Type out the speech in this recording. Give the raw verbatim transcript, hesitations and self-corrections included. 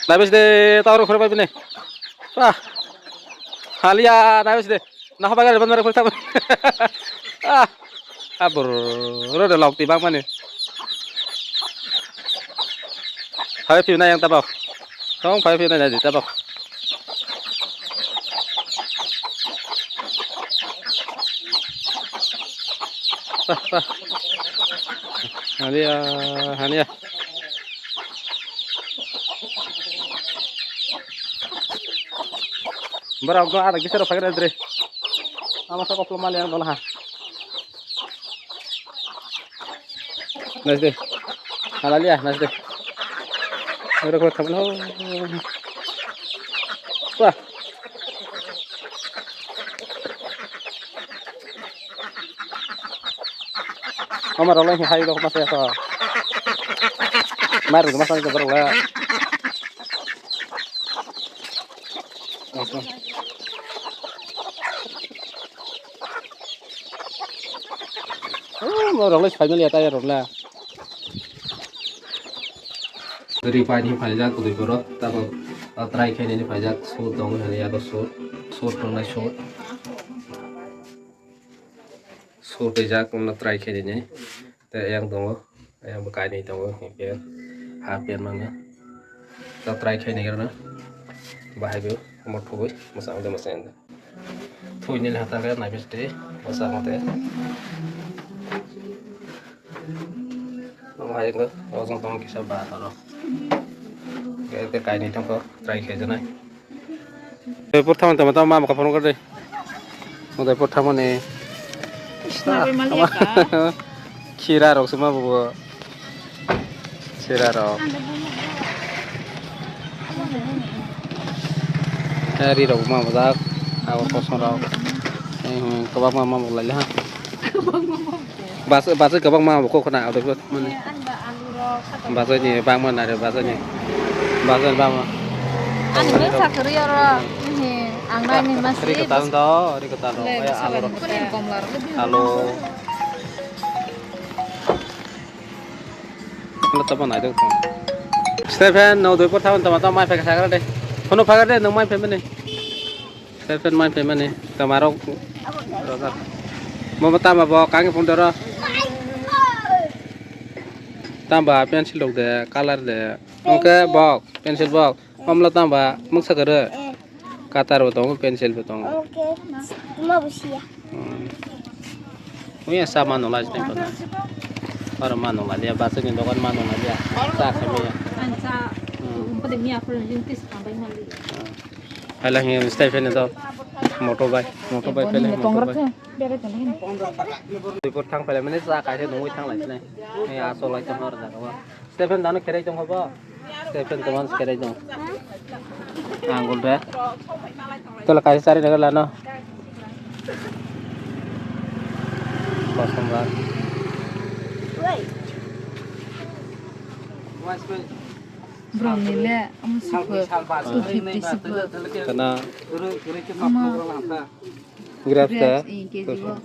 Naibe side, tawro khoro bai bini. Ah. Halia, naibe side. Naha bagar ban mare khoro tam. Ah. Abur, ro de lok ti bang mani. Hai pi na yang tabok. Tong hai pi na di tabok. Pah, pah. Hania, hania. Borok go ada kisar pakai dre. Ama sa koplo mali yang dolaha. Nice day. Halalia, nice day. Oro ko thamlo. Wah. Ama rok lai hai rok masa ya. Mar rok masa ya borok la. Oh, rok lai family ya tayar rok la. Ri pai ni phaijak kudui borok, tabok, ah, try khainani phaijak, sur tong hwnwi yago sur, sur tongnai sur. Sur twijak, wngno try khainani. Tei ayang tongo, ayang bo kainwi tongo, hinkhe ha pen mangno. Ta try khainai rwno. Bahai bo, omo thugui, mwchang de mwchang de. Thwini le hathar khe naibe sidi, bwsa mate. Omo hai wngkha, o jang tong kisa ba aro. Khe, khe kainwi tongkho, try khaijaknai. Udaipur thangmani tama tama mama kaphang nukar de. Udaipur thangmani. Khira rok se ma bo. Khira rok. Ri rok ma bojak. Abo kosong rok. Kwbangma ma bo lai ha. Bus, bus kwbangma bo kok khna auto mane. Bus ni bangma nare bus ni. Bus ni bangma. Ani bel sakri oro. Ang nai ni mas. Ri kwtal do, ri kwtal do. Alu. Alu tabo nai do. Stephen, no doi por thaban tama tama mai phai kha sagra de. Hono phagra de, no mai phai mane. Selfie mai phaimani tama rok. Mo tama bo kange phone doro. Tamba pencil rok de, color de. Oke bok, pencil bok. Omla tamba muksa kare. Cutter bo tongo, pencil bo tongo. Oya sa mano lai sini kono. Oro mano lai ya, basa ni dokan mano lai ya. Sa kami ya. Ansa. Umpa de mi apa yang tis sampai mali. Phaila hiya style phene do. Motorbike, motorbike phele, motorbike. Dui por thang phaila mane sa kaisa nungwi thang lai sini. Ni asol lai tong hor jaga ba. Stephen dano kherai tong hobo. Stephen tong hor kherai tong. Angul de. Tola kaisa chari daga lano. Kosong ba. Bro ni le amu super two fifty super. Kana. Ama grapes da. Grapes, eh, K G o.